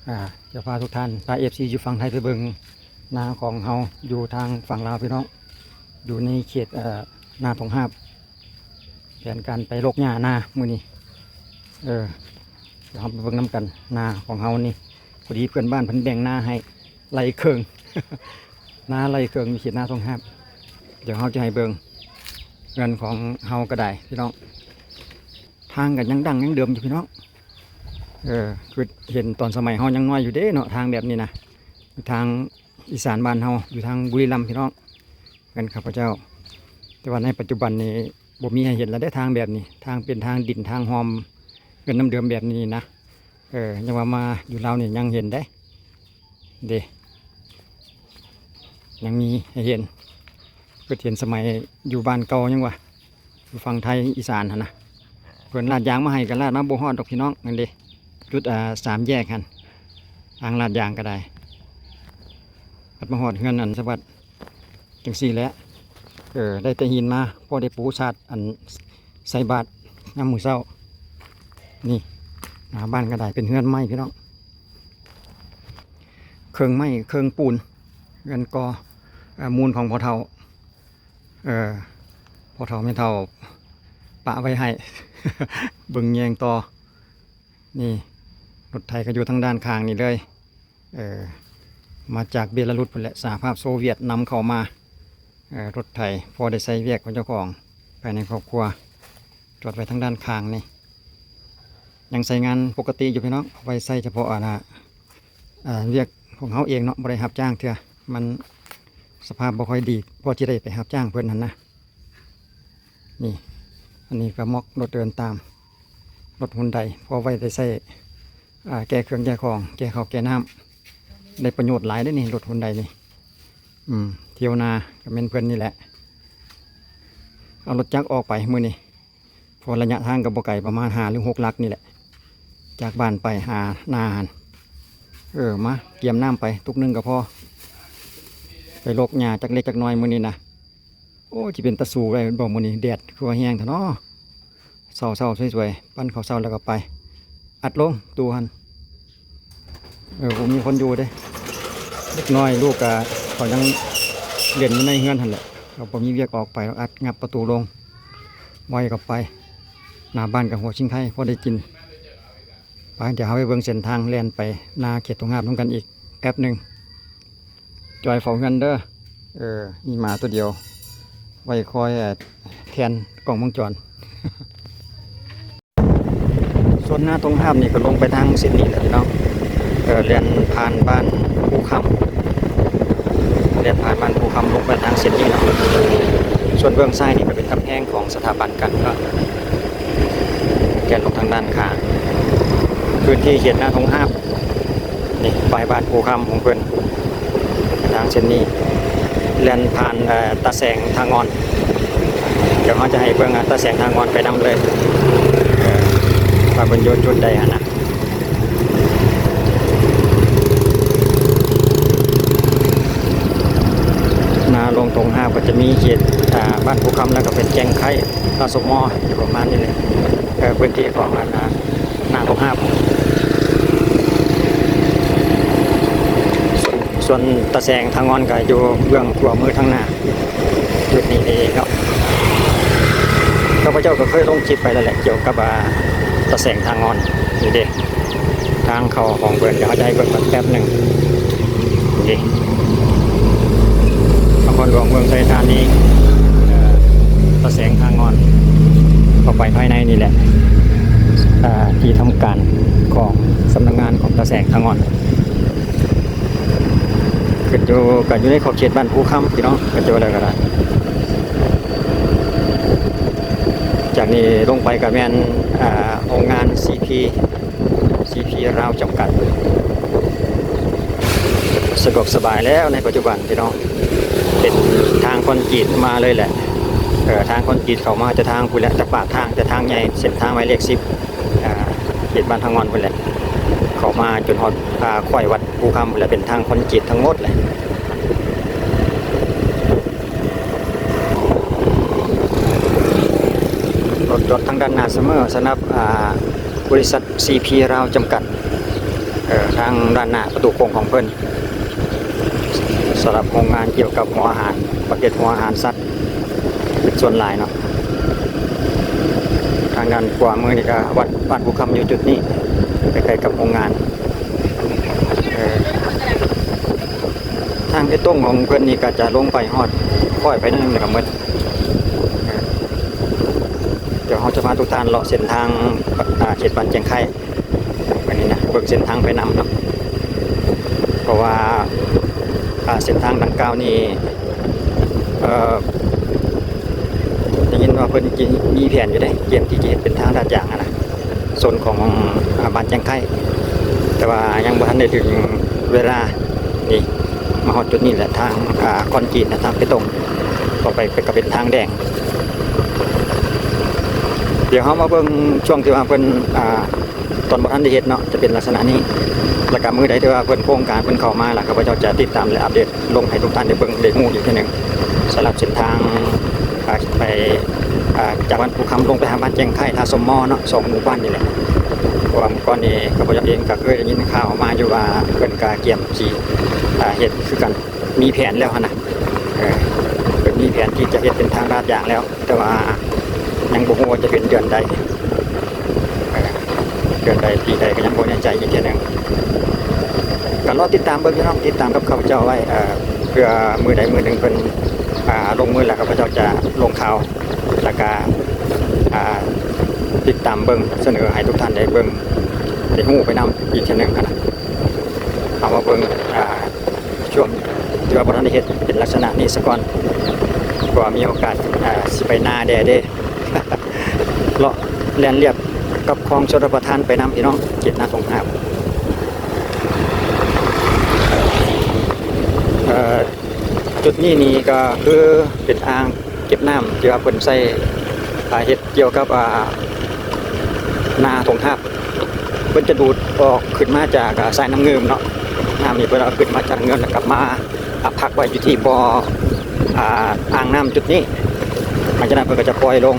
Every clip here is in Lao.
ອ່າ ຈະພາທຸກທ່ານ ພາເອັຟຊີຢູ່ຝັ່ງໄທໄປເບິ່ງນາຂອງເຮົາຢູ່ທາງຝັ່ງລາວພີ່ນ້ອງ ຢູ່ໃນເຂດ ເອີ ນາທົ່ງຫາບ ແຜນການໄປລົກຫຍ້ານາມື້ນີ້ ເອີ ດຽວເຮົາໄປເບິ່ງນຳກັນ ນາຂອງເຮົານີ້ ພໍດີເພື່ອນບ້ານເພິ່ນແບ່ງນາໃຫ້ໄລ່ເຄິ່ງ ນາໄລ່ເຄິ່ງ ຢູ່ເຂດນາທົ່ງຫາບ ດຽວເຮົາຈະໃຫ້ເບິ່ງເຮືອນຂອງເຮົາກໍໄດ້ພີ່ນ້ອງ ທາງກໍຍັງດັ້ງຍັງເດີມຢູ່ພີ່ນ້ອງ ເອີ ຄືເຫັນຕອນສະໄໝເຮົາຍັງນ້ອຍຢູ່ເດ້ເນາະ ທາງແບບນີ້ນະ ຢູ່ທາງອີສານບ້ານເຮົາ ຢູ່ທາງບຸຣີລຳພີ່ນ້ອງ ເຮືອນຂ້າພະເຈົ້າ ແຕ່ວ່າໃນປັດຈຸບັນນີ້ບໍ່ມີໃຫ້ເຫັນແລ້ວເດ້ ທາງແບບນີ້ ທາງເປັນທາງດິນ ທາງຮ່ອມ ເຮືອນເດີມໆແບບນີ້ນະ ເອີ ຍັງວ່າມາຢູ່ລາວນີ້ຍັງເຫັນເດ້ ເດ້ ຍັງມີໃຫ້ເຫັນ ຄືເຫັນສະໄໝຢູ່ບ້ານເກົ່າຍັງວ່າ ຢູ່ຝັ່ງໄທອີສານຫັ້ນນະ ເພິ່ນລາດຢາງມາໃຫ້ກໍລາດມາບໍ່ຮອດດອກພີ່ນ້ອງ ນັ້ນເດ້ ຈຸດ ອ່າ ສາມແຍກຫັ້ນ ທາງລາດຢາງກໍໄດ້ ບັດມາຮອດເຮືອນອັນສະຫວັດ ຈັ່ງຊີ້ແຫຼະ ເອີ ໄດ້ແຕ່ຫີນມາ ພໍໄດ້ປູສາດ ອັນ ໃສ່ບາດຍາມມື້ເຊົ້າ ນີ້ ໜ້າບ້ານກໍໄດ້ ເປັນເຮືອນໄມ້ພີ່ນ້ອງ ເຄິ່ງໄມ້ເຄິ່ງປູນ ເຮືອນກໍ ເອີ ມູນຂອງພໍ່ເຖົ້າ ເອີ ພໍ່ເຖົ້າແມ່ເຖົ້າປະໄວ້ໃຫ້ ເບິ່ງແຍງຕໍ່ ນີ້ ລົດໄຖກໍຢູ່ທາງດ້ານຂ້າງນີ້ເລີຍ ເອີ ມາຈາກເບລາຣຸດພຸ້ນແຫຼະ ສະຫະພາບໂຊວຽດນຳເຂົ້າມາ ເອີ ລົດໄຖ ພໍໄດ້ໃຊ້ວຽກຂອງເຈົ້າຂອງ ພາຍໃນຄອບຄົວ ຈອດໄວ້ທາງດ້ານຂ້າງນີ້ ຍັງໃຊ້ງານປົກກະຕິຢູ່ພີ່ນ້ອງ ເອົາໄວ້ໃຊ້ສະເພາະ ອັນນ່າ ເອີ ວຽກຂອງເຮົາເອງເນາະ ບໍ່ໄດ້ຮັບຈ້າງເທື່ອ ມັນສະພາບບໍ່ຄ່ອຍດີ ພໍຊິໄດ້ໄປຮັບຈ້າງເພິ່ນຫັ້ນນະ ນີ້ ອັນນີ້ກໍໝອກລົດເດີນຕາມ ລົດຮຸນໄດ ພໍໄວ້ໄດ້ໃຊ້ ອ່າ ແກ່ເຄື່ອງແກ່ຂອງ ແກ່ເຂົ້າແກ່ນ້ຳ ໄດ້ປະໂຫຍດຫຼາຍເດ້ນີ້ ລົດຮຸນໄດນີ້ ອືມ ທ່ຽວນາກໍແມ່ນເພິ່ນນີ້ແຫຼະ ເອົາລົດຈັກອອກໄປມື້ນີ້ ເພາະໄລຍະທາງກໍບໍ່ໄກ ປະມານຫ້າຫຼືຫົກຫຼັກນີ້ແຫຼະ ຈາກບ້ານໄປຫານາຫັ້ນ ເອີ ມາກຽມນ້ຳໄປຕຸກໜຶ່ງກໍພໍ ໄປລົກຫຍ້າຈັກເລັກຈັກນ້ອຍມື້ນີ້ນະ. ໂອ້ ຊິເປັນຕາສູ້ໄດ້ບໍ່ມື້ນີ້ ແດດຄືວ່າແຮງແທ້ເນາະ. ເຊົ້າໆ ສວຍໆ ປັ້ນເຂົ້າເຊົ້າແລ້ວກໍໄປ ອັດລົງຕູ້ຫັ້ນ. ເອີ ບໍ່ມີຄົນຢູ່ເດ້ ເດັກນ້ອຍລູກກະເຂົາຍັງຫຼິ້ນຢູ່ໃນເຮືອນຫັ້ນແຫຼະ ເຂົາບໍ່ມີວຽກອອກໄປ ອັດງັບປະຕູລົງ ໄວກໍໄປ ໜ້າບ້ານກໍຫົວຊິງໄຄ ພໍໄດ້ກິນ. ໄປ ດຽວເຮົາໄປເບິ່ງເສັ້ນທາງແລ່ນໄປນາເຂດທົ່ງຫາບນຳກັນອີກແປັບໜຶ່ງ. ຈອຍເຝົ້າເຮືອນເດີ. ເອີ ມີໝາຕົວດຽວ ໄວ້ຄອຍ ເອີ ແທນກ້ອງວົງຈອນ. ສ່ວນນາທົ່ງຫາບນີ້ກໍລົງໄປທາງເສັ້ນນີ້ແຫຼະພີ່ນ້ອງ. ເອີ ແລ່ນຜ່ານບ້ານພູຄຳ ແລ່ນຜ່ານບ້ານພູຄຳລົງໄປທາງເສັ້ນນີ້ເນາະ. ສ່ວນເບື້ອງຊ້າຍນີ້ກໍເປັນກຳແພງຂອງສະຖາບັນການເມືອງ ແລ່ນລົງທາງດ້ານຂ້າງ ພື້ນທີ່ເຂດນາທົ່ງຫາບ. ນີ້ປ້າຍບ້ານພູຄຳຂອງເພິ່ນ ທາງເສັ້ນນີ້ແລ່ນຜ່ານ ເອີ ຕາແສງທ່າງ່ອນ. ດຽວເຮົາຈະໃຫ້ເບິ່ງ ອາ ຕາແສງທ່າງ່ອນໄປນຳເລີຍ ເອີ ວ່າເພິ່ນຢູ່ຈຸດໃດຫັ້ນນະ. ນາລົງທົ່ງຫາບກໍຈະມີເຂດ ອາ ບ້ານພູຄຳ ແລ້ວກໍເປັນແກ້ງໄຄ ລາວສົມມໍ ຢູ່ປະມານນີ້ແຫຼະ ເອີ ພື້ນທີ່ຂອງ ອັນ ນາທົ່ງຫາບ. ສ່ວນ ສ່ວນຕາແສງທ່າງ່ອນກໍຢູ່ເບື້ອງຂວາມືທາງໜ້າ ຈຸດນີ້ເອງເນາະ. ຂ້າພະເຈົ້າກໍເຄີຍລົງຄລິບໄປແລ້ວແຫຼະ ກ່ຽວກັບ ອາ ຕາແສງທ່າງ່ອນນີ້ເດ້ ທາງເຂົ້າຂອງເພິ່ນ ດຽວເຮົາຈະໃຫ້ເບິ່ງກ່ອນແປັບໜຶ່ງ. ນີ້ ນະຄອນຫຼວງເມືອງໄຊທານີ ເອີ ຕາແສງທ່າງ່ອນ ເຂົ້າໄປພາຍໃນນີ້ແຫຼະ ເອີ ທີ່ທຳການຂອງສຳນັກງານຂອງຕາແສງທ່າງ່ອນ. ຂຶ້ນຢູ່ ກໍຢູ່ໃນຂອບເຂດບ້ານພູຄຳ ພີ່ນ້ອງ ກໍຈະວ່າແລ້ວກໍໄດ້. ຈາກນີ້ລົງໄປກໍແມ່ນ ອາ ໂຮງງານ ຊີພີ ຊີພີ ລາວ ຈຳກັດ. ສະດວກສະບາຍແລ້ວໃນປັດຈຸບັນ ພີ່ນ້ອງ ເປັນທາງຄອນກຣີດມາເລີຍແຫຼະ. ເອີ ທາງຄອນກຣີດເຂົ້າມາແຕ່ທາງພຸ້ນແຫຼະ ແຕ່ປາກທາງ ແຕ່ທາງໃຫຍ່ ເສັ້ນທາງໝາຍເລກສິບ ອາ ເຂດບ້ານທ່າງ່ອນພຸ້ນແຫຼະ ເຂົ້າມາຈົນຮອດ ອາ ຄ້ອຍວັດພູຄຳພຸ້ນແຫຼະ ເປັນທາງຄອນກຣີດທັງໝົດແຫຼະ. ລົດຈອດທາງດ້ານໜ້າສະເໝີ ສຳລັບ ອາ ບໍລິສັດ ຊີພີ ລາວ ຈຳກັດ. ເອີ ທາງດ້ານໜ້າປະຕູໂຄ້ງຂອງເພິ່ນ ສຳລັບໂຮງງານກ່ຽວກັບຫົວອາຫານ ປະເພດຫົວອາຫານສັດເປັນສ່ວນຫຼາຍເນາະ. ທາງດ້ານຂວາມືນີ້ກໍວັດບ້ານພູຄຳ ຢູ່ຈຸດນີ້ ໃກ້ໆກັບໂຮງງານ. ເອີ ທາງເບຕົງຂອງເພິ່ນນີ້ກໍຈະລົງໄປຮອດຄ້ອຍໄປໜ້ອຍໜຶ່ງແລ້ວກໍໝົດ. ເອີ ດຽວເຮົາຈະພາທຸກທ່ານເລາະເສັ້ນທາງ ອາ ເຂດບ້ານແຈ້ງໄຄ ອັນນີ້ນະ ເບິ່ງເສັ້ນທາງໄປນຳເນາະ ເພາະວ່າ ອາ ເສັ້ນທາງດັ່ງກ່າວນີ້ ເອີ ໄດ້ຍິນວ່າເພິ່ນຊິມີແຜນຢູ່ເດ້ ກຽມທີ່ຈະເຮັດເປັນທາງລາດຢາງຫັ້ນນະ ໂຊນຂອງ ອາ ບ້ານແຈ້ງໄຄ ແຕ່ວ່າຍັງບໍ່ທັນໄດ້ເຖິງເວລານີ້. ມາຮອດຈຸດນີ້ແຫຼະ ທາງ ອາ ຄອນກຣີດນະ ທາງເບຕົງ ຕໍ່ໄປກໍເປັນທາງແດງ. ດຽວເຮົາມາເບິ່ງຊ່ວງທີ່ວ່າເພິ່ນ ອາ ຕອນບໍ່ທັນໄດ້ເຮັດເນາະ ຈະເປັນລັກສະນະນີ້ ແລ້ວກະມື້ໃດທີ່ວ່າເພິ່ນໂຄງການເພິ່ນເຂົ້າມາ ແລ້ວຂ້າພະເຈົ້າຈະຕິດຕາມ ແລະ ອັບເດດລົງໃຫ້ທຸກທ່ານໄດ້ເບິ່ງໄດ້ຮູ້ອີກເທື່ອໜຶ່ງ ສຳລັບເສັ້ນທາງ ອາ ໄປ ອາ ຈາກບ້ານພູຄຳລົງໄປຫາບ້ານແຈ້ງໄຄ ທ່າສົມໝໍເນາະ ສອງໝູ່ບ້ານນີ້ແຫຼະ. ເພາະວ່າມື້ກ່ອນນີ້ຂ້າພະເຈົ້າເອງກໍເຄີຍໄດ້ຍິນຂ່າວມາຢູ່ວ່າ ເພິ່ນກໍກຽມຊິ ອາ ເຮັດຄືກັນ ມີແຜນແລ້ວຫັ້ນນະ ເອີ ເພິ່ນມີແຜນທີ່ຈະເຮັດເປັນທາງລາດຢາງແລ້ວ ແຕ່ວ່າຍັງບໍ່ຮູ້ວ່າຈະເປັນເດືອນໃດ ເອີ ເດືອນໃດ ປີໃດ ກໍຍັງບໍ່ແນ່ໃຈອີກເທື່ອໜຶ່ງ. ກໍລໍຕິດຕາມເບິ່ງພີ່ນ້ອງ ຕິດຕາມກັບຂ້າພະເຈົ້າໄວ້ ເອີ ເພື່ອມື້ໃດມື້ໜຶ່ງເພິ່ນ ອາ ລົງມືແລ້ວ ຂ້າພະເຈົ້າຈະລົງຂ່າວ ແລ້ວກະ ອາ ຕິດຕາມເບິ່ງ ສະເໜີໃຫ້ທຸກທ່ານໄດ້ເບິ່ງ ໄດ້ຮູ້ໄປນຳອີກເທື່ອໜຶ່ງຫັ້ນນະ. ເຮົາມາເບິ່ງ ອາ ຊ່ວງທີ່ວ່າບໍ່ທັນໄດ້ເຮັດເປັນລັກສະນະນີ້ສາກ່ອນ ເພາະວ່າມີໂອກາດ ອາ ຊິໄປນາແດ່ເດ້ ເລາະແລ່ນລຽບກັບຄອງຊົນລະປະທານໄປນຳ ພີ່ນ້ອງ ເຂດນາທົ່ງຫາບ. ເອີ ຈຸດນີ້ນີ້ກໍຄືເປັນອ່າງເກັບນ້ຳທີ່ວ່າເພິ່ນໃຊ້ ອາ ເຮັດກ່ຽວກັບ ອາ ນາທົ່ງຫາບ. ເພິ່ນຈະດູດອອກຂຶ້ນມາຈາກ ອາ ສາຍນ້ຳງື່ມເນາະ ນ້ຳນີ້ເພິ່ນເອົາຂຶ້ນມາຈາກນ້ຳງື່ມ ແລ້ວກັບມາ ອາ ພັກໄວ້ຢູ່ທີ່ບໍ່ ອາ ອ່າງນ້ຳຈຸດນີ້ ຫຼັງຈາກນັ້ນເພິ່ນກໍຈະປ່ອຍລົງ.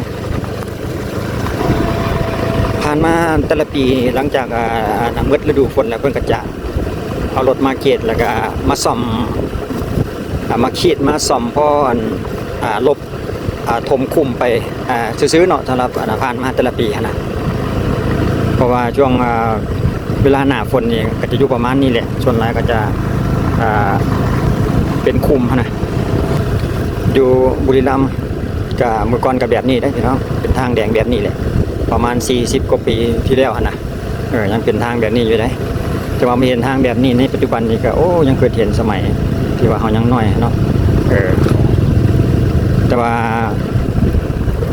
ຜ່ານມາແຕ່ລະປີ ຫຼັງຈາກ ອາ ອັນ ໝົດລະດູຝົນແລ້ວ ເພິ່ນກໍຈະເອົາລົດມາກຣີດ ແລ້ວກໍມາສ້ອມ ອາ ມາຄຣີດ ມາສ້ອມພໍອັນ ອາ ລົບ ອາ ຖົມຂຸມໄປ ອາ ຊື່ໆເນາະ ສຳລັບ ອາ ຜ່ານມາແຕ່ລະປີຫັ້ນນະ ເພາະວ່າຊ່ວງ ອາ ເວລາໜ້າຝົນນີ້ກໍຈະຢູ່ປະມານນີ້ແຫຼະ ສ່ວນຫຼາຍກໍຈະ ອາ ເປັນຂຸມຫັ້ນນະ. ຢູ່ບຸລີລຳ ກະເມື່ອກ່ອນກະແບບນີ້ເດ້ພີ່ນ້ອງ ເປັນທາງແດງແບບນີ້ແຫຼະ ປະມານສີ່ສິບກວ່າປີທີ່ແລ້ວຫັ້ນນະ ເອີ ຍັງເປັນທາງແບບນີ້ຢູ່ເດ້. ແຕ່ວ່າມາເຫັນທາງແບບນີ້ໃນປັດຈຸບັນນີ້ກະ ໂອ້ ຍັງຄິດເຫັນສະໄໝທີ່ວ່າເຮົາຍັງນ້ອຍເນາະ ເອີ ແຕ່ວ່າ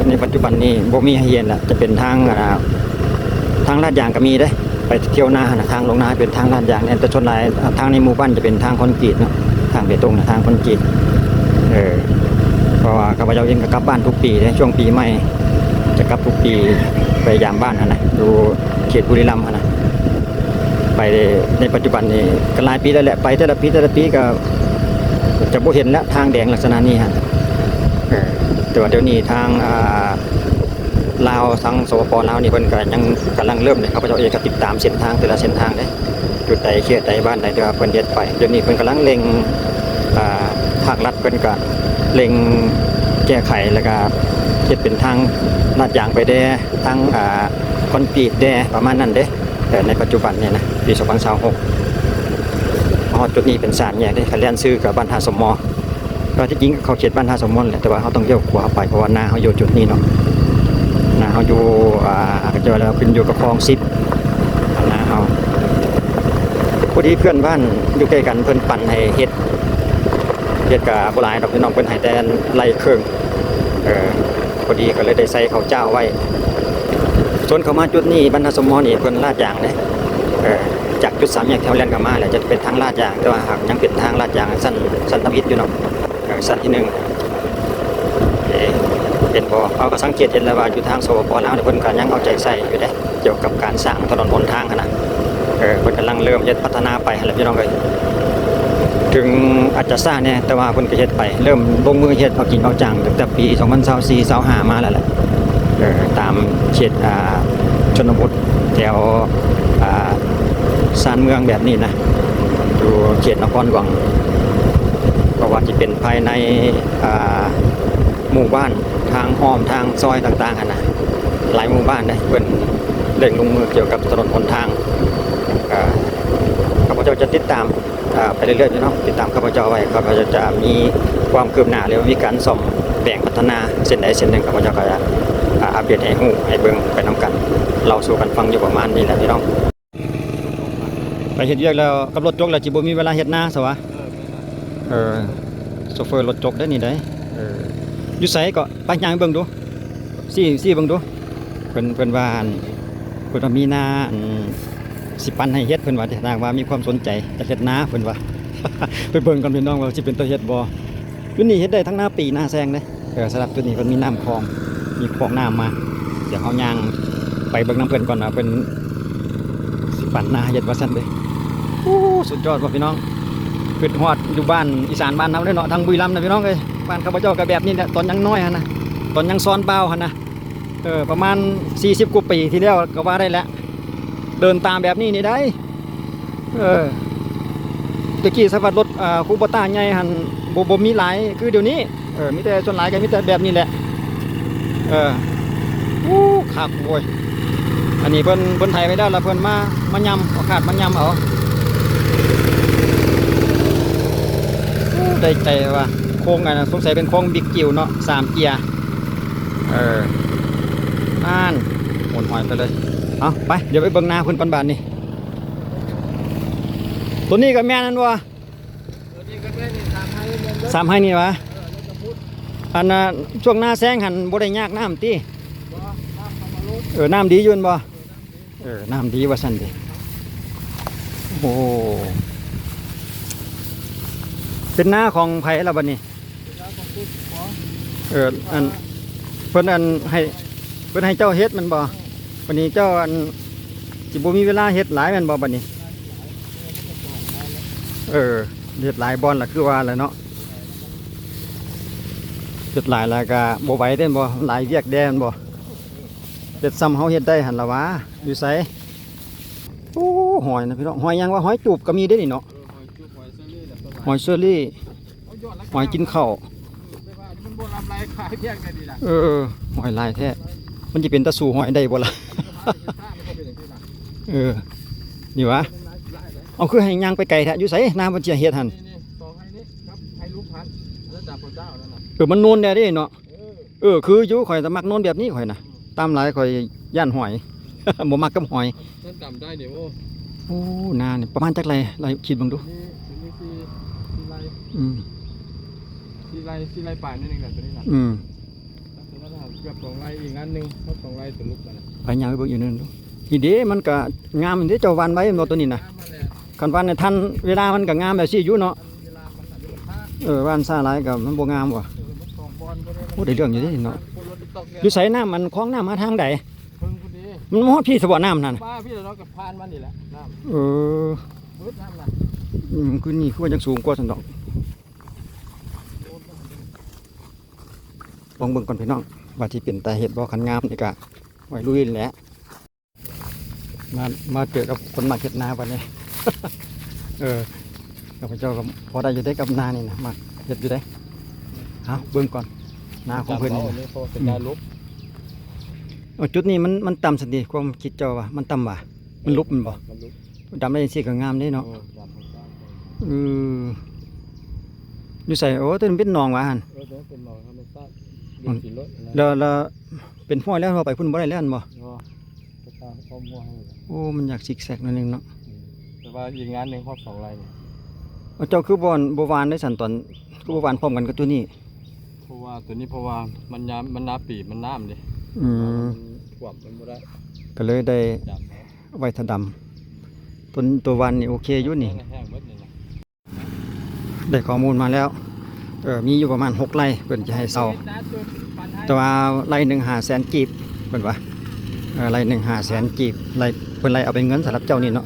ໃນປັດຈຸບັນນີ້ບໍ່ມີໃຫ້ເຫັນລະ ຈະເປັນທາງ ອາ ທາງລາດຢາງກະມີເດ້. ໄປທ່ຽວນາຫັ້ນນະ ທາງລົງນາເປັນທາງລາດຢາງແດ່ ແຕ່ສ່ວນຫຼາຍ ອາ ທາງໃນໝູ່ບ້ານຈະເປັນທາງຄອນກຣີດເນາະ ທາງເບຕົງນະ ທາງຄອນກຣີດ ເອີ ເພາະວ່າຂ້າພະເຈົ້າເອງກໍກັບບ້ານທຸກປີເດ້ ຊ່ວງປີໃໝ່ຈະກັບທຸກປີ ໄປຢາມບ້ານຫັ້ນນະ ຢູ່ເຂດບຸລີລຳຫັ້ນນະ. ໄປໃນປັດຈຸບັນນີ້ກໍຫຼາຍປີແລ້ວແຫຼະ ໄປແຕ່ລະປີ ແຕ່ລະປີກໍຈະບໍ່ເຫັນແລ້ວ ທາງແດງລັກສະນະນີ້ຫັ້ນ ເອີ ແຕ່ວ່າດຽວນີ້ທາງ ອາ ລາວ ທາງ ສປປ ລາວນີ້ ເພິ່ນກໍຍັງກຳລັງເລີ່ມເດ້ ຂ້າພະເຈົ້າເອງກໍຕິດຕາມເສັ້ນທາງແຕ່ລະເສັ້ນທາງເດ້ ຈຸດໃດ ເຂດໃດ ບ້ານໃດ ທີ່ວ່າເພິ່ນເຮັດໄປ ດຽວນີ້ເພິ່ນກຳລັງເລັ່ງ ອາ ພາກລັດເພິ່ນກໍເລັ່ງແກ້ໄຂ ແລ້ວກໍເຮັດເປັນທາງລາດຢາງໄປແດ່ ທາງ ອາ ຄອນກຣີດແດ່ ປະມານນັ້ນເດ້. ແຕ່ໃນປັດຈຸບັນນີ້ນະ ປີສອງພັນຊາວຫົກ ມາຮອດຈຸດນີ້ເປັນສາມແຍກເດ້ ຄັນແລ່ນຊື່ກັບບ້ານທ່າສົມໝໍ ແຕ່ວ່າທີ່ຈິງເຂົ້າເຂດບ້ານທ່າສົມໝໍແຫຼະ ແຕ່ວ່າເຮົາຕ້ອງລ້ຽວຂວາໄປ ເພາະວ່ານາເຮົາຢູ່ຈຸດນີ້ເນາະ ນາເຮົາຢູ່ ອາ ກໍຈະວ່າແລ້ວຂຶ້ນຢູ່ກັບຄອງສິບ ນາເຮົາ ພໍດີເພື່ອນບ້ານຢູ່ໃກ້ກັນເພິ່ນປັນໃຫ້ເຮັດ ເຮັດກໍບໍ່ຫຼາຍດອກພີ່ນ້ອງ ເພິ່ນໃຫ້ແຕ່ໄລ່ເຄິ່ງ ເອີ ພໍດີກໍເລີຍໄດ້ໃສ່ເຂົ້າຈ້າວໄວ້. ສ່ວນເຂົ້າມາຈຸດນີ້ ບ້ານທ່າສົມໝໍນີ້ ເພິ່ນລາດຢາງເດ້ ເອີ ຈາກຈຸດສາມແຍກທີ່ເຮົາແລ່ນເຂົ້າມາແຫຼະ ຈະເປັນທາງລາດຢາງ ແຕ່ວ່າຫາກຍັງເປັນທາງລາດຢາງຊັ້ນ ຊັ້ນທຳອິດຢູ່ເນາະ ເອີ ຊັ້ນທີໜຶ່ງ. ເອີ ເຫັນບໍ່ ເຮົາກໍສັງເກດເຫັນແລ້ວວ່າຢູ່ທາງ ສປປ ລາວນີ້ ເພິ່ນກໍຍັງເອົາໃຈໃສ່ຢູ່ເດ້ ກ່ຽວກັບການສ້າງຖະໜົນຫົນທາງຫັ້ນນະ ເອີ ເພິ່ນກຳລັງເລີ່ມເຮັດພັດທະນາໄປຫັ້ນແຫຼະພີ່ນ້ອງເອີຍ. ເຖິງອາດຈະຊ້າແດ່ ແຕ່ວ່າເພິ່ນກໍເຮັດໄປ ເລີ່ມລົງມືເຮັດເອົາຈິງເອົາຈັງຕັ້ງແຕ່ປີສອງພັນຊາວສີ່ ຊາວຫ້າມາແລ້ວແຫຼະ ເອີ ຕາມເຂດ ອາ ຊົນນະບົດ ແຖວ ອາ ຊານເມືອງແບບນີ້ນະ ຢູ່ເຂດນະຄອນຫຼວງ ບໍ່ວ່າຊິເປັນພາຍໃນ ອ່າ ໝູ່ບ້ານ ທາງອ້ອມ ທາງຊອຍຕ່າງໆຫັ້ນນະ ຫຼາຍໝູ່ບ້ານເດ້ ເພິ່ນເລັ່ງລົງມືກ່ຽວກັບຖະໜົນຫົນທາງ. ກໍ ຂ້າພະເຈົ້າຈະຕິດຕາມ ອ່າ ໄປເລື້ອຍໆເນາະ ຕິດຕາມຂ້າພະເຈົ້າໄວ້ ຂ້າພະເຈົ້າຈະມີຄວາມຄືບໜ້າ ຫຼືວ່າມີການສ້ອມແປງພັດທະນາເສັ້ນໃດເສັ້ນໜຶ່ງ ຂ້າພະເຈົ້າກໍຈະ ອ່າ ອັບເດດໃຫ້ຮູ້ໃຫ້ເບິ່ງໄປນຳກັນ ເລົ່າສູ່ກັນຟັງຢູ່ປະມານນີ້ແຫຼະພີ່ນ້ອງ. ໄປເຮັດວຽກແລ້ວ ກັບລົດຈົກແລ້ວ ຊິບໍ່ມີເວລາເຮັດນາຊະຫວາ. ເອີ ໂຊເຟີລົດຈົກເດ້ນີ້ເດ້. ເອີ ຢູ່ໃສເກາະ? ໄປຍ່າງເບິ່ງດູ ຊີ້ ຊີ້ເບິ່ງດູ. ເພິ່ນ ເພິ່ນວ່າ ອັນ ເພິ່ນວ່າມີນາ ອັນ ຊິປັນໃຫ້ເຮັດ ເພິ່ນວ່າເດ້ ຖ້າຫາກວ່າມີຄວາມສົນໃຈຈະເຮັດນາ ເພິ່ນວ່າ. ໄປເບິ່ງກ່ອນພີ່ນ້ອງ ວ່າຊິເປັນຕາເຮັດບໍ່. ຢູ່ນີ້ເຮັດໄດ້ທັງນາປີນາແຊງເດ້. ເອີ ສຳລັບຈຸດນີ້ເພິ່ນມີນ້ຳຂອງ ມີຂອງນ້ຳມາ. ດຽວເຮົາຍ່າງໄປເບິ່ງນຳເພິ່ນກ່ອນວ່າເພິ່ນຊິປັນນາເຮັດວ່າຊັ້ນເດ້. ໂອ້ ສຸດຍອດວ່າພີ່ນ້ອງ. ຄິດຮອດຢູ່ບ້ານອີສານບ້ານເຮົາເດ້ເນາະ ທາງບຸຣີລຳນະພີ່ນ້ອງເອີຍ. ບ້ານຂ້າພະເຈົ້າກໍແບບນີ້ແຫຼະ ຕອນຍັງນ້ອຍຫັ້ນນະ ຕອນຍັງຊອນບ່າວຫັ້ນນະ. ເອີ ປະມານສີ່ສິບກວ່າປີທີ່ແລ້ວກໍວ່າໄດ້ແຫຼະ ເດີນຕາມແບບນີ້ນີ້ໄດ໋. ເອີ ແຕ່ກີ້ສະຫວັດລົດ ອ່າ ຄູໂບຕ້າໃຫຍ່ຫັ້ນ ບໍ່ ບໍ່ມີຫຼາຍຄືດຽວນີ້. ເອີ ມີແຕ່ ສ່ວນຫຼາຍກໍມີແຕ່ແບບນີ້ແຫຼະ. ເອີ ໂອ້ ຄັກໂວ້ຍ. ອັນນີ້ເພິ່ນ ເພິ່ນໄຖໄວ້ແລ້ວ ແລ້ວເພິ່ນມາ ມາຫຍ້ຳ ເອົາຄາດມາຫຍ້ຳເອົາ. ໂອ້ ໄດ້ໃຈວ່າ ໂຄ້ງອັນນັ້ນສົງໄສເປັນໂຄ້ງບິກຈິ້ວເນາະ ສາມເກຍ. ເອີ ນັ້ນ ໂອນຫອຍໄປເລີຍ. ເອົາ ໄປ ດຽວໄປເບິ່ງນາເພິ່ນກ່ອນບາດນີ້. ໂຕນີ້ກໍແມ່ນແມ່ນບໍ່? ໂຕນີ້ກໍແມ່ນ ນີ້ ສາມໄຮ່ແມ່ນບໍ່? ສາມໄຮ່ນີ້ຫວາ? ເອີ ແລ້ວກໍພຸດ ອັນນ່າ ຊ່ວງນາແຊງຫັ້ນບໍ່ໄດ້ຍາກນ້ຳຕິ? ບໍ່ ນ້ຳເຂົ້າມາໂລດ. ເອີ ນ້ຳດີຢູ່ແມ່ນບໍ່? ເອີ ນ້ຳດີວ່າຊັ້ນເດ. ໂອ້ ເປັນນາຂອງໃຜລະບັດນີ້? ເປັນນາຂອງຜູ້ປກຄອງ. ເອີ ອັນ ເພິ່ນ ອັນ ໃຫ້ ເພິ່ນໃຫ້ເຈົ້າເຮັດແມ່ນບໍ່? ເອີ ບັດນີ້ເຈົ້າ ອັນ ຊິບໍ່ມີເວລາເຮັດຫຼາຍແມ່ນບໍ່ບັດນີ້? ເອີ ເຮັດຫຼາຍບ່ອນລະ ຄືວ່າລະເນາະ ເຮັດຫຼາຍລະກະບໍ່ໄຫວເດ້ແມ່ນບໍ່? ຫຼາຍວຽກແດ່ແມ່ນບໍ່? ເຮັດຊ່ຳເຮົາເຮັດໄດ້ຫັ້ນລະຫວາ. ຢູ່ໃສ? ໂອ້ ຫອຍນະພີ່ນ້ອງ ຫອຍຫຍັງວະ? ຫອຍຈູບກໍມີເດ້ນີ້ເນາະ. ເອີ ຫອຍຈູບ ຫອຍເຊີຣີ ຫອຍເຊີຣີ ຫອຍກິນເຂົ້າ. ເອີ ແຕ່ວ່າມັນບໍ່ລຳໄລຂາຍພຽງແຕ່ນີ້ລະ. ເອີ ຫອຍຫຼາຍແທ້ ມັນຊິເປັນຕາສູ້ຫອຍໄດ້ບໍ່ລະ? ເອີ ນີ້ຫວາ? ເອົາ ຄືໃຫ້ຍ່າງໄປໄກແທ້? ຢູ່ໃສ? ນາເພິ່ນຊິເຮັດຫັ້ນ ນີ້ ນີ້ ສອງໄຮ່ນີ້ກັບໄຮ່ລຸງພັນ ອັນນັ້ນດາບເຈົ້ານັ້ນນະ. ເອີ ມັນໂນນແດ່ເດ້ເນາະ. ເອີ ເອີ ຄືຢູ່ ຂ້ອຍຈະມັກໂນນແບບນີ້ຂ້ອຍນະ. ອືມ ຕາມຫຼາຍຂ້ອຍຢ້ານຫອຍ ບໍ່ມັກກັບຫອຍ. ມັນດຳໄດ້ນີ້ ໂອ້ ໂອ້ ນານີ້ປະມານຈັກໄຮ່? ໄລ່ຄິດເບິ່ງດູ. ນີ້ ນີ້ສີ່ ສີ່ໄຮ່. ອືມ ສີ່ໄຮ່ ສີ່ໄຮ່ປາຍໜ້ອຍໜຶ່ງແຫຼະ ໂຕນີ້ນະ. ອືມ ເກືອບສອງໄຮ່ ອີກອັນໜຶ່ງ ຮອດສອງໄຮ່ ຕົວລຸກຫັ້ນນະ. ໄປຍ່າງໄປເບິ່ງອີກໜຶ່ງດູ. ນີ້ເດ້ ມັນກະງາມເດ້ ເຈົ້າຫວ່ານໄວແມ່ນບໍ່ ໂຕນີ້ນະ? ງາມຫັ້ນແຫຼະ. ຄັນຫວ່ານໃນທັນເວລາມັນກໍງາມແບບຊີ້ຢູ່ເນາະ. ເອີ ຫວ່ານຊ້າຫຼາຍກໍມັນບໍ່ງາມວ່າ. ໂອ້ ໄດ້ເລື່ອງຢູ່ເດ້ເນາະ. ຢູ່ໃສນ້ຳ ອັນຄອງນ້ຳມາທາງໃດ? ມັນມາຮອດພີ້ຊະບໍ່ນ້ຳນັ້ນ? ມາພີ້ແລ້ວເນາະ ກໍຜ່ານມານີ້ແຫຼະນ້ຳ. ເອີ ເບິດນ້ຳນະ. ອືມ ຄືນີ້ຄືວ່າຍັງສູງກວ່າຊັ້ນດອກ. ລອງເບິ່ງກ່ອນພີ່ນ້ອງ ວ່າຊິເປັນຕາເຮັດບໍ່? ຄັນງາມນີ້ກະໄວ້ລຸຍແຫຼະ. ມາ ມາເຈີກັບຄົນມັກເຮັດນາບັດນີ້. ເອີ ຂ້າພະເຈົ້າກໍພໍໄດ້ຢູ່ເດ້ກັບນານີ້ນະ ມັກເຮັດຢູ່ເດ້. ເອົາເບິ່ງກ່ອນ ນາຂອງເພິ່ນນີ້ນະ. ອືມ ເອົາຈຸດນີ້ມັນ ມັນຕ່ຳຊັ້ນຕິ ຄວາມຄິດເຈົ້າວ່າມັນຕ່ຳຫວາ? ມັນຫຼຸບແມ່ນບໍ່? ມັນຫຼຸບ ດຳໄດ້ຈັ່ງຊີ້ກໍງາມເດ້ເນາະ. ເອີ ດຳທຳຊາດ. ເອີ ຢູ່ໃສ? ໂອ້ ຕົວນີ້ເປັນໜອງຫວາຫັ້ນ? ເອີ ຕົວນັ້ນເປັນໜອງທຳມະຊາດ. ອືມ ແລ້ວ ແລ້ວເປັນຫ້ວຍແລ້ວ ເຮົາໄປພຸ້ນບໍ່ໄດ້ແລ້ວແມ່ນບໍ່? ບໍ່ ໄປຕາມຄອບຫ້ວຍ. ໂອ້ ມັນຢາກຊິກແຊັກໜ້ອຍໜຶ່ງເນາະ. ອືມ ແຕ່ວ່າອີກງານໜຶ່ງຮອດສອງໄຮ່ນີ້. ເອົາ ເຈົ້າຄືບໍ່ ບໍ່ຫວ່ານໄດ້ຊັ້ນ ຕອນ ຄືບໍ່ຫວ່ານພ້ອມກັນກັບຕົວນີ້? ເພາະວ່າຕົວນີ້ ເພາະວ່າມັນຍາມ ມັນນາປີ ມັນນ້ຳເດ້. ອືມ ມັນຖ້ວມ ມັນບໍ່ໄດ້ ກໍເລີຍໄດ້ ໄວ້ຖ້າດຳ. ຕົວ ຕົວວັນນີ້ໂອເຄຢູ່ນີ້ ແຫ້ງເບິດນີ້ນະ. ໄດ້ຂໍ້ມູນມາແລ້ວ ເອີ ມີຢູ່ປະມານຫົກໄຮ່ ເພິ່ນຈະໃຫ້ເຊົ່າ ແຕ່ວ່າໄຮ່ໜຶ່ງຫ້າແສນກີບ ເພິ່ນວ່າ. ເອີ ໄຮ່ໜຶ່ງຫ້າແສນກີບ ໄລ່ ເພິ່ນໄລ່ເອົາເປັນເງິນສຳລັບເຈົ້ານີ້ເນາະ.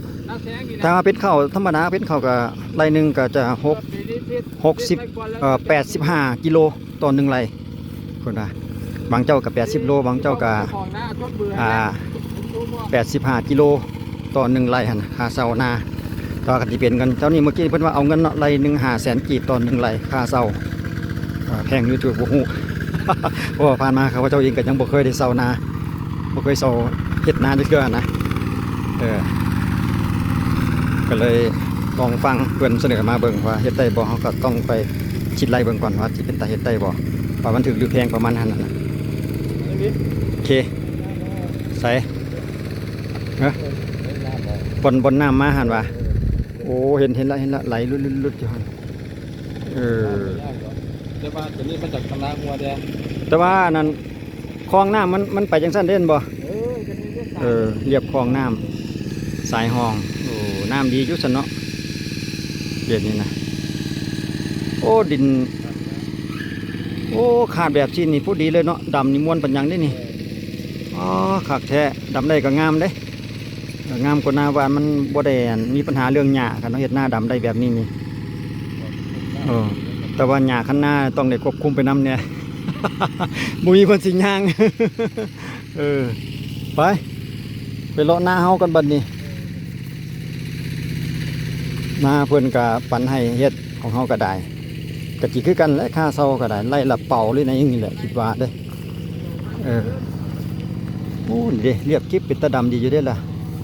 ຖ້າວ່າເປັນເຂົ້າທຳມະດາ ເປັນເຂົ້າກໍໄຮ່ໜຶ່ງກໍຈະຫົກ ຫົກສິບ ເອີ ແປດສິບຫ້າກິໂລຕໍ່ໜຶ່ງໄຮ່ ເພິ່ນວ່າ. ບາງເຈົ້າກໍແປດສິບໂລ ບາງເຈົ້າກໍ ອ່າ ແປດສິບຫ້າກິໂລ ຕໍ່ໜຶ່ງໄຮ່ຫັ້ນນະ ຄ່າເຊົ່ານາ. ແຕ່ວ່າກໍຊິເປັນເງິນ ເຈົ້ານີ້ເມື່ອກີ້ເພິ່ນວ່າເອົາເງິນເນາະ ໄຮ່ໜຶ່ງຫ້າແສນກີບຕໍ່ໜຶ່ງໄຮ່ຄ່າເຊົ່າ. ອ່າ ແພງຢູ່ ຖືກບໍ່ຮູ້ ເພາະວ່າຜ່ານມາຂ້າພະເຈົ້າເອງກໍຍັງບໍ່ເຄີຍໄດ້ເຊົ່ານາ ບໍ່ເຄີຍເຊົ່າເຮັດນາຈັກເທື່ອນະ. ເອີ ກໍເລີຍລອງຟັງເພິ່ນສະເໜີມາເບິ່ງວ່າເຮັດໄດ້ບໍ່. ເຮົາກໍຕ້ອງໄປຄິດໄລ່ເບິ່ງກ່ອນວ່າຊິເປັນຕາເຮັດໄດ້ບໍ່ ວ່າມັນຖືກຫຼືແພງປະມານຫັ້ນນະ. ໂອເຄ ໃສ ເອີ ບ່ອນ ບ່ອນນ້ຳມາຫັ້ນຫວາ? ໂອ້ ເຫັນ ເຫັນລະ ເຫັນລະ ໄຫຼຫຼຸດໆຢູ່ຫັ້ນ. ເອີ ແຕ່ວ່າຕົວນີ້ມາຈາກທາງນາຫົວແດ່ ແຕ່ວ່າອັນນັ້ນ ຄອງນ້ຳມັນ ມັນໄປຈັ່ງຊັ້ນເດ້ ແມ່ນບໍ່? ເອີ ລຽບຄອງນ້ຳ ສາຍຮ່ອງ. ໂອ້ ນ້ຳດີຢູ່ຊັ້ນເນາະ ເຂດນີ້ນະ. ໂອ້ ດິນ ໂອ້ ຄາດແບບຊີ້ນີ້ພໍດີເລີຍເນາະ ດຳນີ້ມ່ວນປານຫຍັງເດ້ນີ້. ອໍ ຄັກແທ້ ດຳໄດ້ກໍງາມເດ້. ເອີ ງາມກວ່ານາບ້ານ ມັນບໍ່ໄດ້ ອັນ ມີບັນຫາເລື່ອງຫຍ້າ ຄັນເຮົາເຮັດນາດຳໄດ້ແບບນີ້ນີ້. ເອີ ແຕ່ວ່າຫຍ້າຄັນນາຕ້ອງໄດ້ຄວບຄຸມໄປນຳແດ່ ບໍ່ມີຄົນຊິຍ່າງ. ເອີ ໄປ ໄປເລາະນາເຮົາກ່ອນບັດນີ້. ນາເພິ່ນກະປັນໃຫ້ເຮັດ ຂອງເຮົາກະໄດ້ ກະຊິຄືກັນແຫຼະ ຄ່າເຊົ່າກະໄດ້ ໄລ່ລະເປົາຫຼືຫຍັງນີ້ແຫຼະ ຄິດວ່າເດ້. ເອີ ໂອ້ ນີ້ເດ້ ລຽບກິບ ເປັນຕາດຳດີຢູ່ເດ້ລະ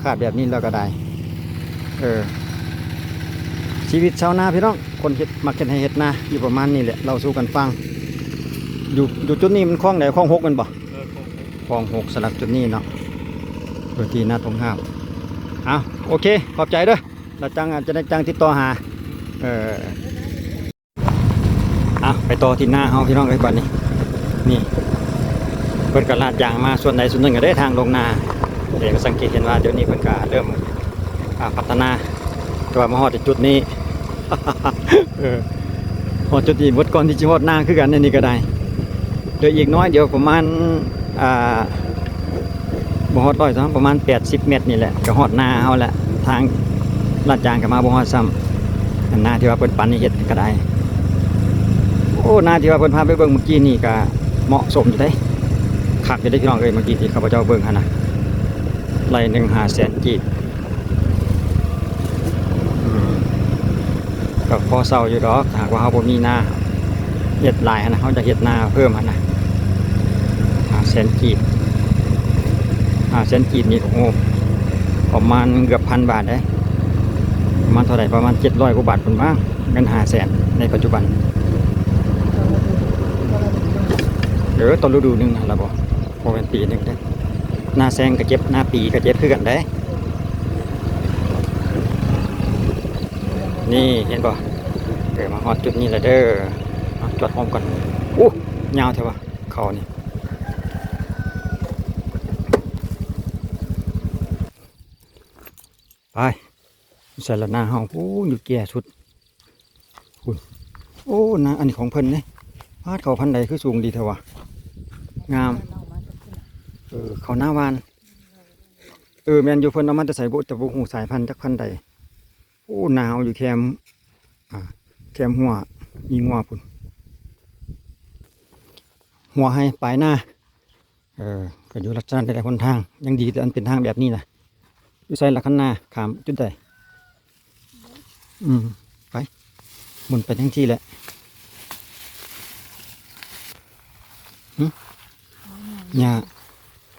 ຄາດແບບນີ້ແລ້ວກໍໄດ້. ເອີ ຊີວິດຊາວນາພີ່ນ້ອງ ຄົນເຮັດ ມັກເຮັດໄຮ່ເຮັດນາ ຢູ່ປະມານນີ້ແຫຼະ ເລົ່າສູ່ກັນຟັງ. ຢູ່ ຢູ່ຈຸດນີ້ມັນຄອງໃດ? ຄອງຫົກແມ່ນບໍ່? ເອີ ຄອງຫົກ ຄອງຫົກ ສະລັກຈຸດນີ້ເນາະ ເອີ ທີ່ນາທົ່ງຫ້າມ. ເອົາ ໂອເຄ ຂອບໃຈເດີ ແລ້ວຈັ່ງ ອາ ຈະໄດ້ຈັ່ງຕິດຕໍ່ຫາ. ເອີ ອ່ະ ໄປຕໍ່ທີ່ນາເຮົາພີ່ນ້ອງເອີຍ ບັດນີ້ ນີ້ ເພິ່ນກໍລາດຢາງມາສ່ວນໃດສ່ວນໜຶ່ງກໍໄດ້ທາງລົງນາ. ເອີ ກໍສັງເກດເຫັນວ່າດຽວນີ້ເພິ່ນກໍເລີ່ມ ອ່າ ພັດທະນາ ແຕ່ວ່າມາຮອດຈຸດນີ້ ເອີ ຮອດຈຸດນີ້ໝົດ ກ່ອນທີ່ຈະຮອດນາຄືກັນ ອັນນີ້ກໍໄດ້ ເຫຼືອອີກໜ້ອຍດຽວ ປະມານ ອ່າ ບໍ່ຮອດຮ້ອຍຊ້ຳ ປະມານແປດສິບແມັດນີ້ແຫຼະ ກໍຮອດນາເຮົາແລ້ວ. ທາງລາດຢາງກໍມາບໍ່ຮອດຊ້ຳ ອັນນາທີ່ວ່າເພິ່ນປັນໃຫ້ເຮັດກໍໄດ້. ໂອ້ ນາທີ່ວ່າເພິ່ນພາໄປເບິ່ງເມື່ອກີ້ນີ້ກໍເໝາະສົມຢູ່ເດ້ ຄັກຢູ່ເດ້ພີ່ນ້ອງເອີຍ. ເມື່ອກີ້ທີ່ຂ້າພະເຈົ້າເບິ່ງຫັ້ນນະ ໄຮ່ໜຶ່ງຫ້າແສນກີບ. ອືມ ກໍພໍເຊົາຢູ່ດອກ ຖ້າຫາກວ່າເຮົາບໍ່ມີນາເຮັດຫຼາຍຫັ້ນນະ ເຮົາຈະເຮັດນາເພີ່ມຫັ້ນນະ. ຫ້າແສນກີບ ຫ້າແສນກີບນີ້ ໂອ້ໂຫ ປະມານເກືອບພັນບາດເດ້. ປະມານເທົ່າໃດ? ປະມານເຈັດຮ້ອຍກວ່າບາດພຸ້ນມັ້ງ ເງິນຫ້າແສນໃນປັດຈຸບັນ. ເອີ ຕໍ່ລະດູໜຶ່ງຫັ້ນລະບໍ? ບໍ່ແມ່ນປີໜຶ່ງເດ້. ນາແຊງກໍເຈັບ ນາປີກໍເຈັບຄືກັນເດ້. ນີ້ເຫັນບໍ່? ເອີ ມາຮອດຈຸດນີ້ແລ້ວເດີ. ມາຈອດໂຮມກ່ອນ. ໂອ້ ຍາວແທ້ວະ ເຂົານີ້. ໄປ ໃສ່ລະນາເຮົາ ໂອ້ ຢູ່ແກ່ສຸດພຸ້ນ. ໂອ້ ນາ ອັນນີ້ຂອງເພິ່ນເດ້. ປາດ ເຂົ້າພັນໃດຄືສູງດີແທ້ວະ ງາມ. ເອີ ເຂົ້ານາຫວານ. ເອີ ແມ່ນຢູ່ ເພິ່ນເອົາມາແຕ່ໃສບຸ ແຕ່ບໍ່ຮູ້ສາຍພັນຈັກພັນໃດ. ໂອ້ ນາເຮົາຢູ່ແຄມ ອ່າ ແຄມຮົ້ວມີງົວພຸ້ນ ຮົ້ວໄຮ່ປາຍນາ. ເອີ ກໍຢູ່ລັກສະນະນີ້ແຫຼະ ຫົນທາງ ຍັງດີແຕ່ອັນເປັນທາງແບບນີ້ນະ. ຢູ່ໃສລະຄັນນາ ຂ້າມຈຸດໃດ? ອືມ ໄປ ໝຸນໄປທາງທີ່ແຫຼະ. ຫຶ ຫຍ້າ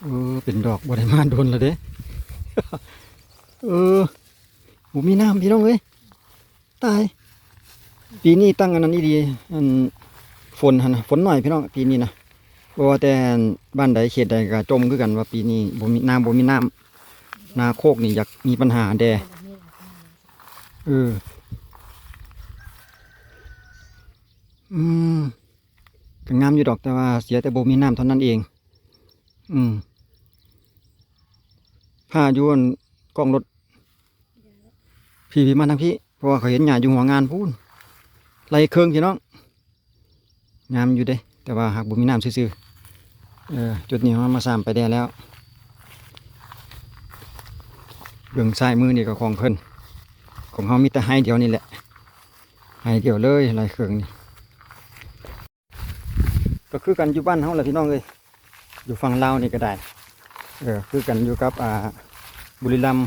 ເອີ ເປັນດອກ ບໍ່ໄດ້ມາດົນແລ້ວເດ້. ເອີ ບໍ່ມີນ້ຳພີ່ນ້ອງເອີຍ. ຕາຍ ປີນີ້ຕັ້ງອັນນັ້ນອີ່ຫຼີ ອັນ ຝົນຫັ້ນນະ ຝົນໜ້ອຍພີ່ນ້ອງ ປີນີ້ນະ. ບໍ່ວ່າແຕ່ບ້ານໃດເຂດໃດກໍຈົ່ມຄືກັນວ່າປີນີ້ບໍ່ມີນ້ຳ ບໍ່ມີນ້ຳ. ນາໂຄກນີ້ຢາກມີບັນຫາແດ່. ເອີ ອືມ ກໍງາມຢູ່ດອກ ແຕ່ວ່າເສຍແຕ່ບໍ່ມີນ້ຳເທົ່ານັ້ນເອງ. ອືມ ພາຢູ່ອັນກ້ອງລົດ ພີ່ໆ ມາທາງພີ້ ເພາະວ່າຂ້ອຍເຫັນຫຍ້າຢູ່ຫົວງານພຸ້ນ ໄລ່ເຄິ່ງພີ່ນ້ອງ. ງາມຢູ່ເດ້ ແຕ່ວ່າຫາກບໍ່ມີນ້ຳຊື່ໆ. ເອີ ຈຸດນີ້ເຮົາມາຊ້ຳໄປແດ່ແລ້ວ. ເບິ່ງຊ້າຍມືນີ້ກໍຂອງເພິ່ນ ຂອງເຮົາມີແຕ່ໄຮ່ດຽວນີ້ແຫຼະ ໄຮ່ດຽວເລີຍ ໄລ່ເຄິ່ງນີ້. ກໍຄືກັນຢູ່ບ້ານເຮົາແຫຼະພີ່ນ້ອງເອີຍ ຢູ່ຝັ່ງລາວນີ້ກໍໄດ້. ເອີ ຄືກັນຢູ່ກັບ ອ່າ ບຸລີລຳ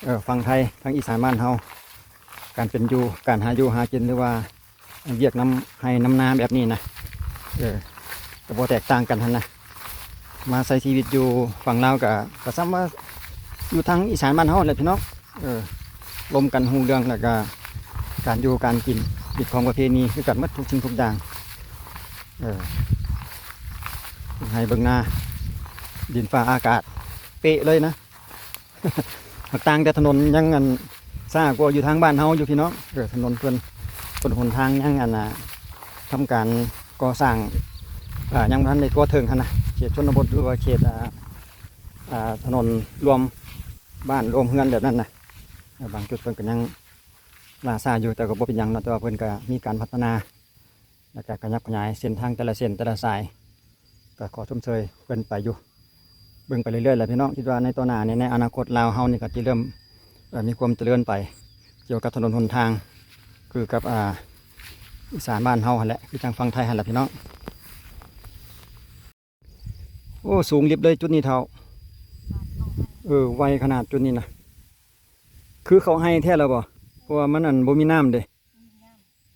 ເອີ ຝັ່ງໄທ ທາງອີສານບ້ານເຮົາ ການເປັນຢູ່ ການຫາຢູ່ຫາກິນ ຫຼືວ່າວຽກນຳໄຮ່ນຳນາແບບນີ້ນະ ເອີ ກໍບໍ່ແຕກຕ່າງກັນຫັ້ນນະ. ມາໃຊ້ຊີວິດຢູ່ຝັ່ງລາວກໍ ກໍສ່ຳວ່າຢູ່ທາງອີສານບ້ານເຮົາແຫຼະພີ່ນ້ອງ. ເອີ ລົມກັນຮູ້ເລື່ອງ ແລ້ວກໍການຢູ່ການກິນ ຮີດຄອງປະເພນີຄືກັນໝົດທຸກສິ່ງທຸກຢ່າງ. ເອີ ເບິ່ງໄຮ່ເບິ່ງນາ ດິນຟ້າອາກາດເປະເລີຍນະ. ຫາກຕ່າງແຕ່ຖະໜົນຍັງອັນຊ້າກວ່າຢູ່ທາງບ້ານເຮົາຢູ່ພີ່ນ້ອງ. ເອີ ຖະໜົນເພິ່ນ ເພິ່ນຫົນທາງຍັງອັນນ່າ ທຳການກໍ່ສ້າງ ອ່າ ຍັງບໍ່ທັນໄດ້ທົ່ວເຖິງຫັ້ນນະ ເຂດຊົນນະບົດ ຫຼືວ່າເຂດ ອ່າ ອ່າ ຖະໜົນລວມບ້ານລວມເຮືອນແບບນັ້ນນະ. ເອີ ບາງຈຸດເພິ່ນກໍຍັງລ້າຊ້າຢູ່ ແຕ່ກໍບໍ່ເປັນຫຍັງເນາະ ແຕ່ວ່າເພິ່ນກໍມີການພັດທະນາ ແລ້ວກໍຂະຫຍັບຂະຫຍາຍເສັ້ນທາງແຕ່ລະເສັ້ນແຕ່ລະສາຍ ກໍຂໍຊົມເຊີຍເພິ່ນໄປຢູ່. ເບິ່ງໄປເລື້ອຍໆແຫຼະພີ່ນ້ອງ ຄິດວ່າໃນຕໍ່ໜ້ານີ້ ໃນອະນາຄົດລາວເຮົານີ້ກໍຈະເລີ່ມ ເອີ ມີຄວາມຈະເລີນໄປ ກ່ຽວກັບຖະໜົນຫົນທາງ ຄືກັບ ອ່າ ອີສານບ້ານເຮົາຫັ້ນແຫຼະ ຄືທາງຝັ່ງໄທຫັ້ນແຫຼະພີ່ນ້ອງ. ໂອ້ ສູງລິບເລີຍຈຸດນີ້ເຖົ້າ. ເອີ ໄວຂະໜາດຈຸດນີ້ນະ ຄືເຂົ້າໄຮ່ແທ້ແລ້ວບໍ່? ເພາະວ່າມັນ ອັນ ບໍ່ມີນ້ຳເດ້.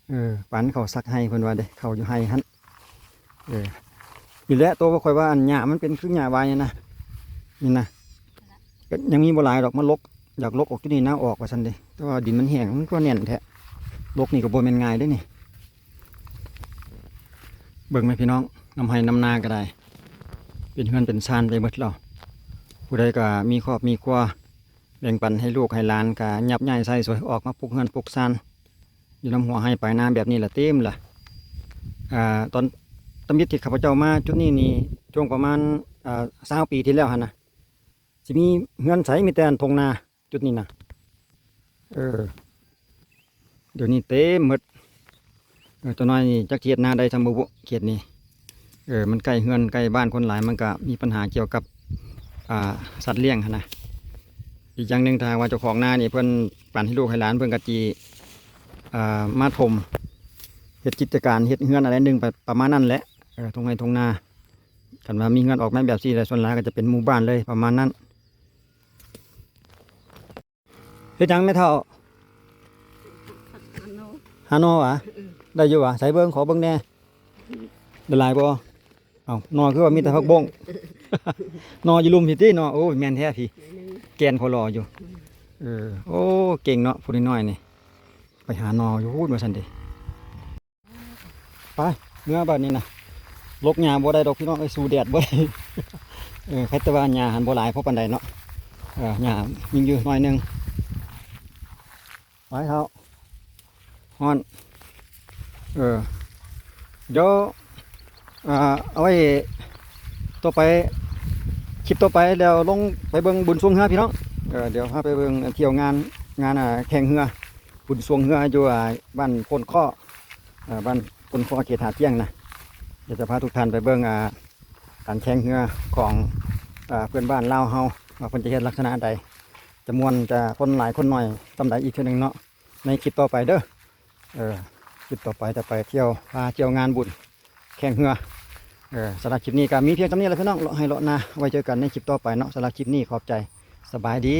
ເອີ ປານເຂົາສັກໄຮ່ເພິ່ນວ່າເດ້ ເຂົາຢູ່ໄຮ່ຫັ້ນ. ເອີ ນີ້ແຫຼະ ໂຕວ່າຂ້ອຍວ່າ ອັນ ຫຍ້າມັນເປັນຄືຫຍ້າວາຍນີ້ນະ ນີ້ນະ. ກໍຍັງມີບໍ່ຫຼາຍດອກ ມາລົກ ຢາກລົກອອກຈຸດນີ້ນະ ອອກວ່າຊັ້ນເດ້. ແຕ່ວ່າດິນມັນແຫ້ງ ມັນກໍແໜ້ນແທ້ ລົກນີ້ກໍບໍ່ແມ່ນງ່າຍເດ້ນີ້. ເບິ່ງແມ່ພີ່ນ້ອງ ນຳໄຮ່ນຳນາກໍໄດ້ ເປັນເຮືອນເປັນຊານໄປໝົດແລ້ວ. ຜູ້ໃດກໍມີຄອບມີຄົວ ແບ່ງປັນໃຫ້ລູກໃຫ້ຫຼານ ກໍຫຍັບຍ້າຍໃຊ້ສອຍອອກມາປຸກເຮືອນປຸກຊານ ຢູ່ນຳຫົວໄຮ່ປາຍນາແບບນີ້ລະເຕັມລະ. ອ່າ ຕອນຕຳອິດທີ່ຂ້າພະເຈົ້າມາຈຸດນີ້ນີ້ ຊ່ວງປະມານ ອ່າ ຊາວປີທີ່ແລ້ວຫັ້ນນະ ຊິມີເຮືອນໃສ ມີແຕ່ທົ່ງນາຈຸດນີ້ນະ. ເອີ ດຽວນີ້ເຕັມໝົດ. ເອີ ຕົວນ້ອຍນີ້ຈັກຊິເຮັດນາໄດ້ຊ່ຳບໍ່ບຸ ເຂດນີ້. ເອີ ມັນໃກ້ເຮືອນໃກ້ບ້ານຄົນຫຼາຍ ມັນກະມີບັນຫາກ່ຽວກັບ ອ່າ ສັດລ້ຽງຫັ້ນນະ. ອີກຢ່າງໜຶ່ງ ຖ້າຫາກວ່າເຈົ້າຂອງນານີ້ເພິ່ນປັນໃຫ້ລູກໃຫ້ຫຼານ ເພິ່ນກະຊິ ອ່າ ມາຖົມ ເຮັດກິດຈະການ ເຮັດເຮືອນອະໄລໜຶ່ງ ປະ ປະມານນັ້ນແຫຼະ. ເອີ ທົ່ງໄຮ່ທົ່ງນາ ຄັນວ່າມີເຮືອນອອກມາແບບຊີ້ແລ້ວ ສ່ວນຫຼາຍກໍຈະເປັນໝູ່ບ້ານເລີຍ ປະມານນັ້ນ. ເຮັດຫຍັງແມ່ເຖົ້າ? ຫາໜໍ່ຫວາ? ເອີ ໄດ້ຢູ່ຫວາ? ໃສເບິ່ງ ຂໍເບິ່ງແດ່. ໄດ້ຫຼາຍບໍ່? ເອົ້າ ໜໍ່ຄືວ່າມີແຕ່ຜັກບົ້ງ. ໜໍ່ຢູ່ລຸ່ມພີ້ຕິໜໍ່. ໂອ້ຍ ແມ່ນແທ້ພີ້ ແກ່ນພໍຫຼໍ່ຢູ່. ເອີ ໂອ້ ເກັ່ງເນາະ ຜູ້ນ້ອຍໆນີ້ ໄປຫາໜໍ່ຢູ່ພຸ້ນວ່າຊັ້ນເດ. ໄປ ເມືອບາດນີ້ນະ ຫຼົກຫຍ້າບໍ່ໄດ້ດອກພີ່ນ້ອງເອີຍ ສູ້ແດດບໍ່ໄດ້. ເອີ ໃຄແຕ່ວ່າຫຍ້າຫັ້ນບໍ່ຫຼາຍພໍປານໃດເນາະ. ເອີ ຫຍ້າຍັງຢູ່ໜ້ອຍໜຶ່ງ. ໄປເຖົ້າ ຮ້ອນ. ເອີ ດຽວ ອ່າ ເອົາໄວ້ຕໍ່ໄປ ຄລິບຕໍ່ໄປ ແລ້ວລົງໄປເບິ່ງບຸນຊ່ວງເຮືອພີ່ນ້ອງ. ເອີ ດຽວພາໄປເບິ່ງ ທ່ຽວງານ ງານ ອ່າ ແຂ່ງເຮືອ ບຸນຊ່ວງເຮືອຢູ່ ອ່າ ບ້ານໂພນຄໍ້ ເອີ ບ້ານໂພນຄໍ້ ເຂດທ່າຈຽງນະ. ດຽວຈະພາທຸກທ່ານໄປເບິ່ງ ອ່າ ການແຂ່ງເຮືອຂອງ ເອີ ເພື່ອນບ້ານລາວເຮົາ ວ່າເພິ່ນຈະເຮັດລັກສະນະໃດ ຈະມ່ວນ ຈະຄົນຫຼາຍຄົນໜ້ອຍສ່ຳໃດອີກເທື່ອໜຶ່ງເນາະ ໃນຄລິບຕໍ່ໄປເດີ. ເອີ ຄລິບຕໍ່ໄປຈະໄປທ່ຽວ ພາທ່ຽວງານບຸນ ແຂ່ງເຮືອ. ເອີ ສຳລັບຄລິບນີ້ກໍມີພຽງສ່ຳນີ້ແຫຼະພີ່ນ້ອງ ເລາະໄຮ່ເລາະນາ ໄວ້ເຈີກັນໃນຄລິບຕໍ່ໄປເນາະ. ສຳລັບຄລິບນີ້ຂອບໃຈ ສະບາຍດີ.